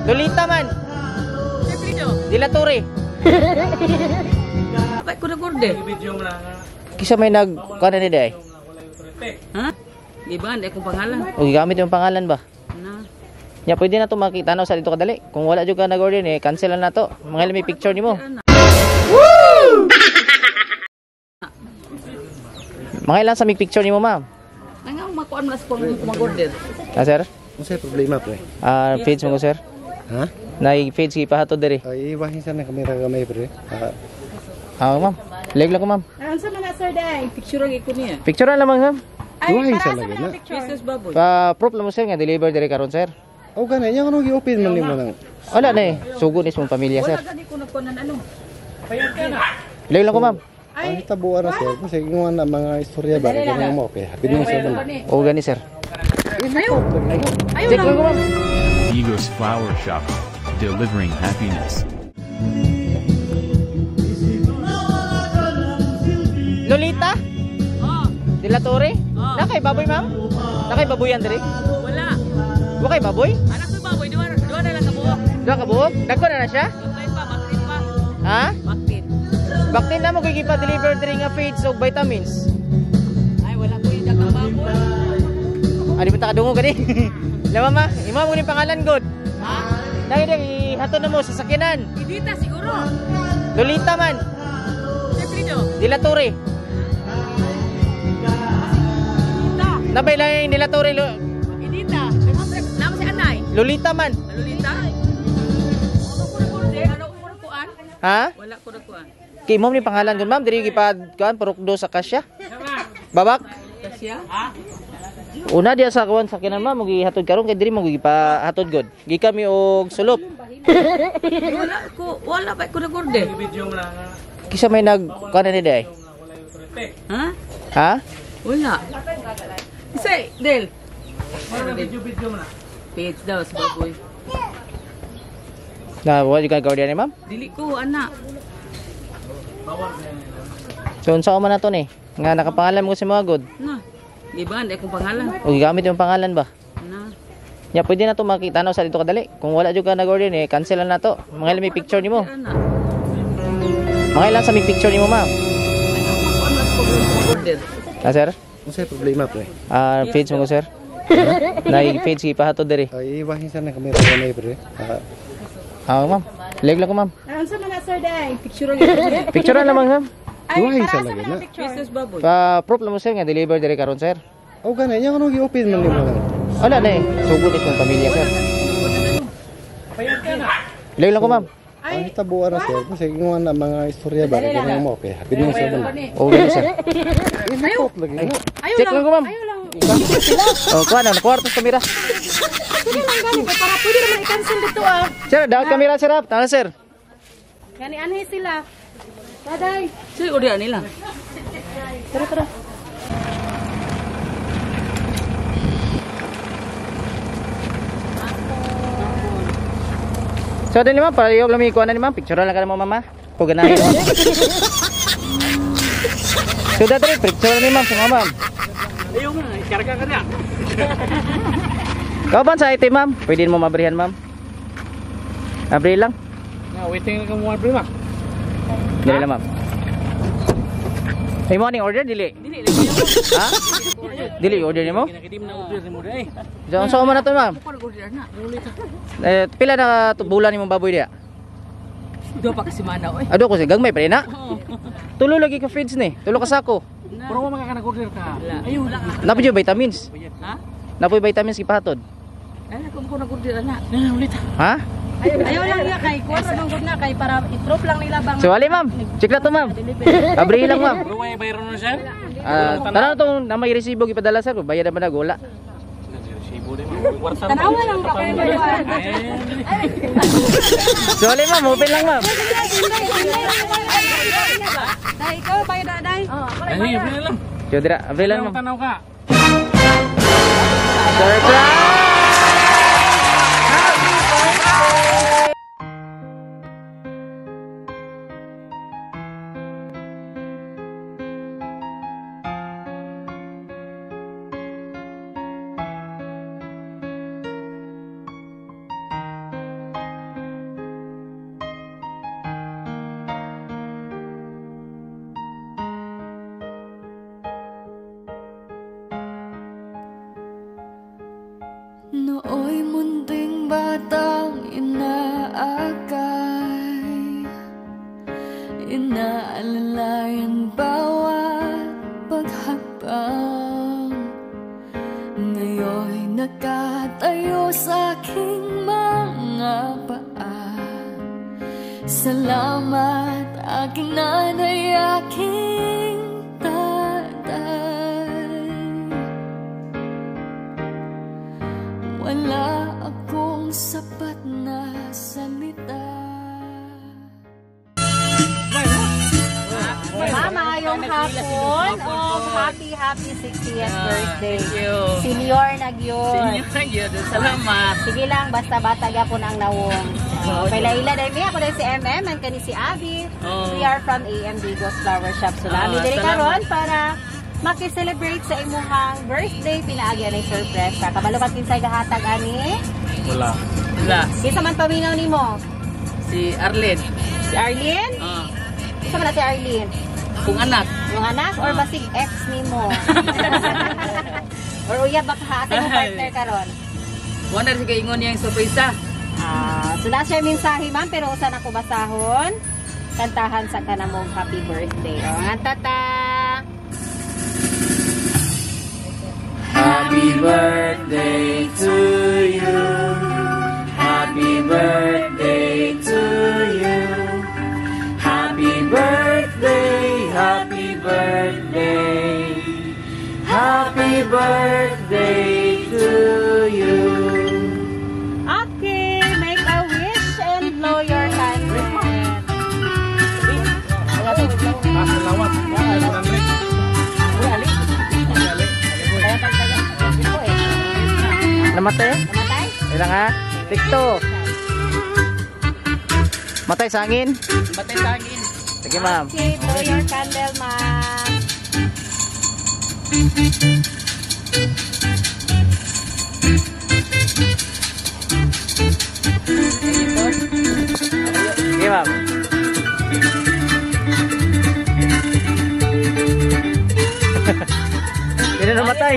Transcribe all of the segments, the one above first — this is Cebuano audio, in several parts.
Lolita man. Siyempre. De La Torre. Bakit ko nag-order? Kisa may nag kuan ni day. Ha? Di ba? Hindi akong pangalan. O gigamit yung pangalan ba? Na. Nya pwede na to makita na sa dito kadali. Kung wala jud ka nag-order ni cancel na to. Mga may picture nimo. Ana. Mga ilan sa may picture nimo, ma'am? Ay nga, makuan mo na sa kung mag-order. Ah, sir? Unsay problema, pre? Ah, feeds mo ko, sir. Ha? Nay feeds gipahatod diri. Ay, iwahin sana kamera gamay, pre. Ah, Ah, ma'am. Leg lang ko, ma'am. Ay, unsa man na, sir, day? Picture ang iko niya. Picture na lamang, ma'am. Ay, Duhay para sa sa lagi man na. ang picture? Business baboy. Pa proof lang mo, sir, nga deliver diri karon, sir. O gani, nya kuno gi-open man nimo lang. Wala na eh. Sugo ni sa mong pamilya, sir. Wala gani ko nagkuanan ano. Leg lang ko, ma'am. Ay, tabuan na sir. Kasi ingon na mga istorya ba kay kanang mo, okay. Happy mo sa bala. O gani, sir. Ayaw. Ayaw Check lang. lang ko, ma'am. Eagles Flower Shop, delivering happiness. Lolita? Oh, De La Torre? Oo. Na kay baboy, ma'am? Na kay baboyan diri? Wala. Wa kay baboy? Anak ko baboy, duwa na lang kabuok. Duha ka buok? Dagko na na siya? Kapay pa, bakit pa. Ha? Bakit? Bakit na mo kay gipa-deliver diri nga feeds og vitamins? Ay, wala ko yung dagang baboy. Ani ba ta kadungog gani? Lama ma, imo mo ni pangalan god. Ha? Dai dai ihatod na mo sa sakyanan. Idita siguro. Lolita man, Siyempre do. De La Torre. Idita. Nabay lang De La Torre Idita. Nama si Anay. Lolita man. Lolita. Ano ko nag-order? Ano ko nagkuan? Ha? Wala ko nagkuan. Kay mo ni pangalan gud, ma'am, diri gipad kuan porokdo sa kasya. Babak. Kasya? Una diya sa kuan sakyanan, ma'am, mo gihatod karon kay diri mo gipahatod god. Gikami og sulop. Wala ko, wala ba ko nag-order? Kisa may nag kuan ni day. Ha? Ha? Wala. Isa, Del. Page daw sa baboy. Na wa ka guardian ni ma'am? Dili ko, anak. So unsa man na to ni? Nga nakapangalan mo sa mga god. Na. Di ba? Hindi akong pangalan. O gigamit yung pangalan ba? Na. Nya pwede na to makita na sa dito kadali. Kung wala jud ka nag-order ni cancel na to. Mga may picture nimo. Anak. Mga ilan sa may picture nimo, ma'am? Ay, makuan na sa kung mag-order. Ah, sir? Unsay problema, pre? Ah, feeds mo ko, sir. Nay feeds gipahatod diri. Ay, iwahin sana kamera gamay, pre. Ah, Ah, ma'am. Leg lang ko, ma'am. Ay, unsa man na, sir, day? Picture ang iko niya. Picture na lamang, ma'am. Ay, Duhay para sa sa lagi man na. ang picture? Business baboy. Pa proof lang mo, sir, nga deliver diri karon, sir. O gani, nya kuno gi-open man nimo lang. Wala na eh. Sugo ni sa mong pamilya, sir. Leg lang ko, ma'am. Ay, tabuan na sir. Kasi ingon na mga istorya ba kay kanang mo, okay. Happy mo sa bala. O gani, sir. Ayaw. Lagi na. Ayaw Check lang ko, ma'am. Ayaw lang. Oh, kuha na kwarto sa kamera. Sige lang gani kay para pwede naman i-cancel dito ah. Sir, daot kamera, sir. Up. Tama, sir. Gani anhi sila. Daday. Sino order nila? Tara, tara. So, dali, ma'am, para yung lami kuha na ni ma'am. Picture lang ka na mo, mama. Kung ganahin mo. So, dati, picture ni ma'am sa mga ma'am. Ayaw nga, ikarga ka na. Kauban sa item, ma'am. Pwede mo mabrihan, ma'am. Abril lang. Na, waiting na kamo pre ma. Dili lang, ma'am. Ay mo ning order dili. Dili lagi mo. Ha? Dili order nimo? Kinakidim na order ni mo dai. So, unsa man na to, ma'am? Ako nag-order na. Eh, pila na bulan nimong baboy diya? Duha pa kasi mana oy. Ado ko si gagmay pa rin na. Tulo lagi ka feeds ni. Tulo ka sako. Na. Pero wa makaka order ka. Wala. Ayaw lang. Napoy yung vitamins. Ha? Napoy vitamins gipahatod. Ay, ako ko nag-order na. Na, ulit. Ha? Ayaw lang niya kay kuha sa manggod na kay para i-proof lang nila bang So, ali, ma'am. Check na to, ma'am. Abril lang, ma'am. Pero way bayron na sir. Ah, tanaw tong na may resibo gipadala, sir. Bayad na ba na wala? Resibo dai ma. Kwarta. Tanawa lang ba kayo ba? So, ali, ma'am, open lang, ma'am. Day, ikaw bayad na day. Ay, abril lang. So, dira, abril lang, ma'am. Tanaw ka. Surprise! Batang inaakay, inaalalayan bawat paghakbang. Ngayon'y nakatayo sa aking mga paa. Salamat, aking nanay, aking tatay. Wala akong sapat na salita. Mama, yung hapon. Oh, happy, happy 60th birthday. Thank you. Senior na gyud. Senior na gyud. Salamat. Sige lang, basta bata gyapon ang nawong. Oh, Pailaila dahil mi, ako dahil si MM and kani si Abby. Oh. We are from AM Digos Flower Shop. So, nami Oh, diri salamat. karon para maki-celebrate sa imuhang birthday, pinaagi ang sorpresa. Kabalo ka kinsay gahatag ani? Wala. Wala. Kinsa man paminaw nimo? Si Arlene. Si Arlene? Ah, Kinsa man na si Arlene? Kung anak. Yung anak or basig ex nimo? Or uyab ba ka? Asa imong partner karon? Wala na siya ingon niyang sorpresa. Ah, so na siya mensahe, ma'am, pero usa na ko basahon. Kantahan sa kanamong happy birthday. O, nga tata. Happy birthday to you. Happy birthday to you. Happy birthday, happy birthday. Happy birthday to you. Okay, make a wish and blow your candle. Ah, salawat. 100. Namatay? Namatay? Ilang ha? Tikto. Matay sa hangin? Batay sa hangin. Sige, ma'am. Okay, blow your candle, ma'am. Sige, ma'am. Hindi na namatay.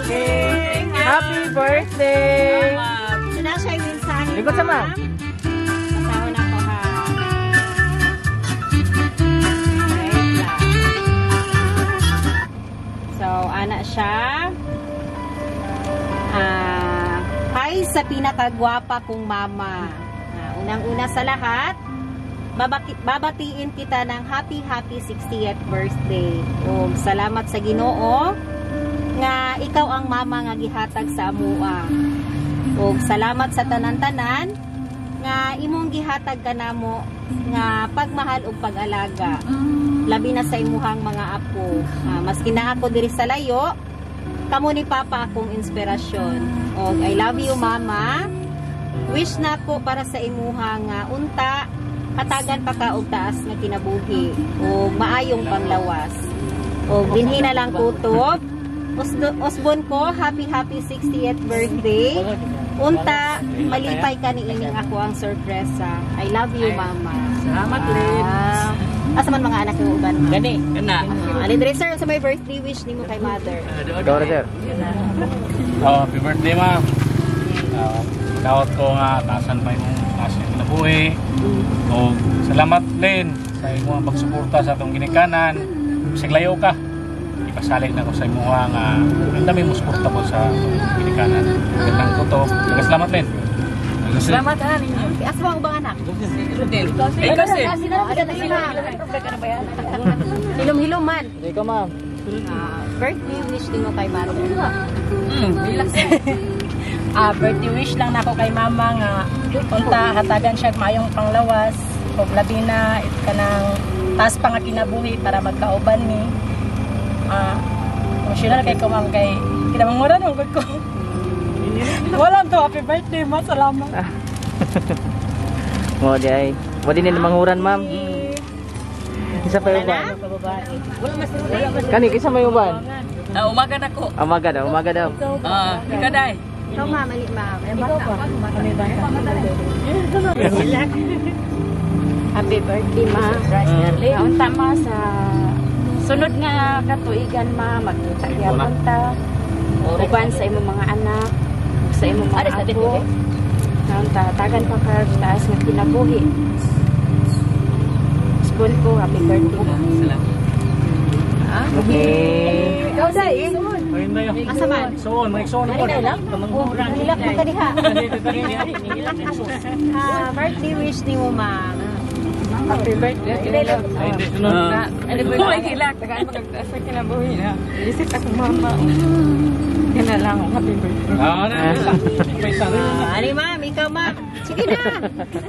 Okay. Happy birthday! So na siya yung mensahe, Likod sa ma'am. Basahon ako, ha. Wait lang. So, ana siya. Ah, hi sa pinakagwapa kong mama. Ah, unang-una sa lahat, babatiin kita ng happy happy 60th birthday. Ug salamat sa Ginoo nga ikaw ang mama nga gihatag sa amoa. Ug salamat sa tanan-tanan nga imong gihatag kanamo nga pagmahal ug pag-alaga. Labi na sa imuhang mga apo. Ah, maski na ako diri sa layo, kamo ni Papa akong inspirasyon. Og I love you, Mama. Wish na ko para sa imuha nga unta hatagan pa ka og taas nga kinabuhi ug maayong panglawas. Og dinhi na lang kutob. Osbon ko, happy happy 60th birthday. Unta, malipay ka ni ining ako ang sorpresa. I love you, Mama. Salamat, Lin. Ah, asa man mga anak ng uban, ma'am? Gani. Kana. Ah, ali dre, sir, sa may birthday wish nimo kay mother? Ikaw na, sir. Oh, happy birthday, ma'am. Kawat ko nga taasan pa imong taas yung kinabuhi. O salamat, Len, sa imong pagsuporta sa atong ginikanan. Bisag layo ka, ipasalig na ko sa imuha nga ang dami mo suporta ko sa atong ginikanan. Gandang ko to. Salamat, Len. Salamat ha ninyo. Asa ba ang ubang anak? Rodel. Ikaw sir. Oh, asa na sila? Hilom-hilom man. Ikaw, ma'am. Ah, birthday wish nimo kay mother. Relax. Ah, birthday wish lang nako kay mama nga unta hatagan siya og maayong panglawas ug labi na it kanang taas pa nga kinabuhi para magkauban mi. Ah, emotional kay ko, ma'am, kay kinamanguran mo gud ko. Wala to, happy birthday, ma, salamat. Mo di ay. Mo din nila manguran, ma'am. Isa pa yung uban. Kani kisa may uban. Ah, umaga na ko. Umaga daw, umaga daw. Ah, ikaw dai. Ikaw, ma'am, ali, ma'am. Ikaw ba? Kami ba? Happy birthday, ma. Unta, ma, sa sunod nga katuigan, ma, magkita gyapon ta. Uban sa imong mga anak. Sa imong mga apo. Naunta, tagan pa ka taas nga kinabuhi. Spoon ko, happy birthday, ma. Okay. Ikaw dai. Ayun na yun. Asa man? Soon, mga igsoon po. Nilak mo ka diha. Ah, birthday wish ni mo, ma'am. Happy birthday. Ay, hindi sunod. Ano ba yung hilak? Tagaan magagtaas sa kinabuhi na. Visit ako mama. Yan na lang. Happy birthday. Ah, ano na. May isa rin. Ah, ani ma'am, ikaw ma'am. Sige na.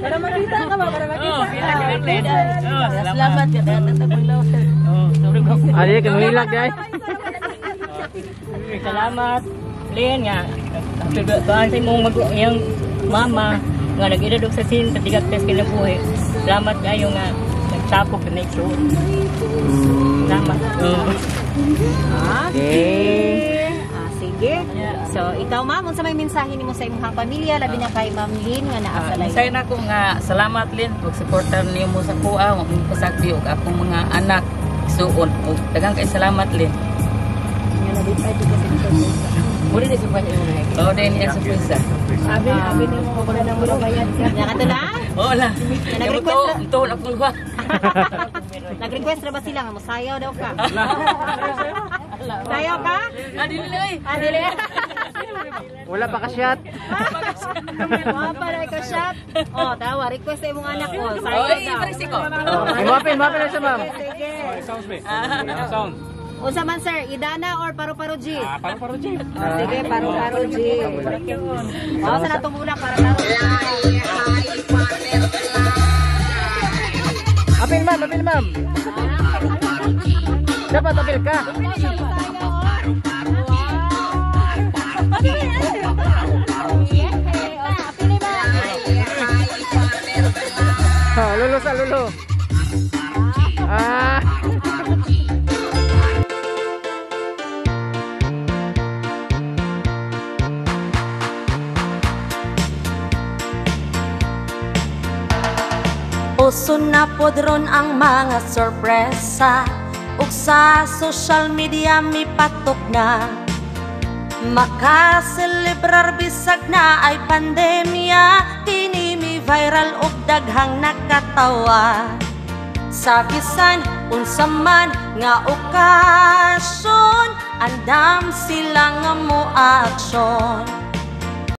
Para makita ka ba? Para makita ka. Salamat. Ali kang hilak day. Salamat, Lynn, nga. Happy birthday sa imong iyang mama nga nag-edad og sa sin patigat test kinabuhi. Salamat kayo nga nagsapok na next. Salamat. Okay. Ah, sige. So, ikaw ma'am, unsa may mensahe nimo sa imong pamilya labi na kay Ma'am Lynn nga naa sa layo? Sayo na ko nga salamat Lin pagsuporta nimo sa kuha, wa mo pasagdi og akong mga anak suon og daghang kay salamat Lin. Oh, din niya surpresa. Abi nimo ko na mo bayad ka. Nga kato lang? Oo lah. Nag-request na- Tuon akong luha. Nag-request ra ba sila nga mosayaw daw ka? Sayaw ka? Ah, dili oy. Ah, dili. Wala pa ka shot. Wa pa na ka shot. Oh, tawa, request sa imong anak ko. Sayaw Oy, daw. parang siko. Ay, mapil, mapil na siya, ma'am. Sige. Sounds be. Sound. Unsa man sir, Idana or Paru-Paro G? Ah, paro-paro G. Oh, sige, Paru-Paro G. Oh, sa natong ulak para taro. Apil, ma'am, apil, ma'am. Dapat apil ka. Ha, lulo sa lulo. Ah. Uso na pod ron ang mga sorpresa ug sa social media mipatok na. Makaselebrar bisag na ay pandemya, kini mi viral ug daghang nakatawa. Sa bisan unsa man nga okasyon, andam sila nga mo aksyon.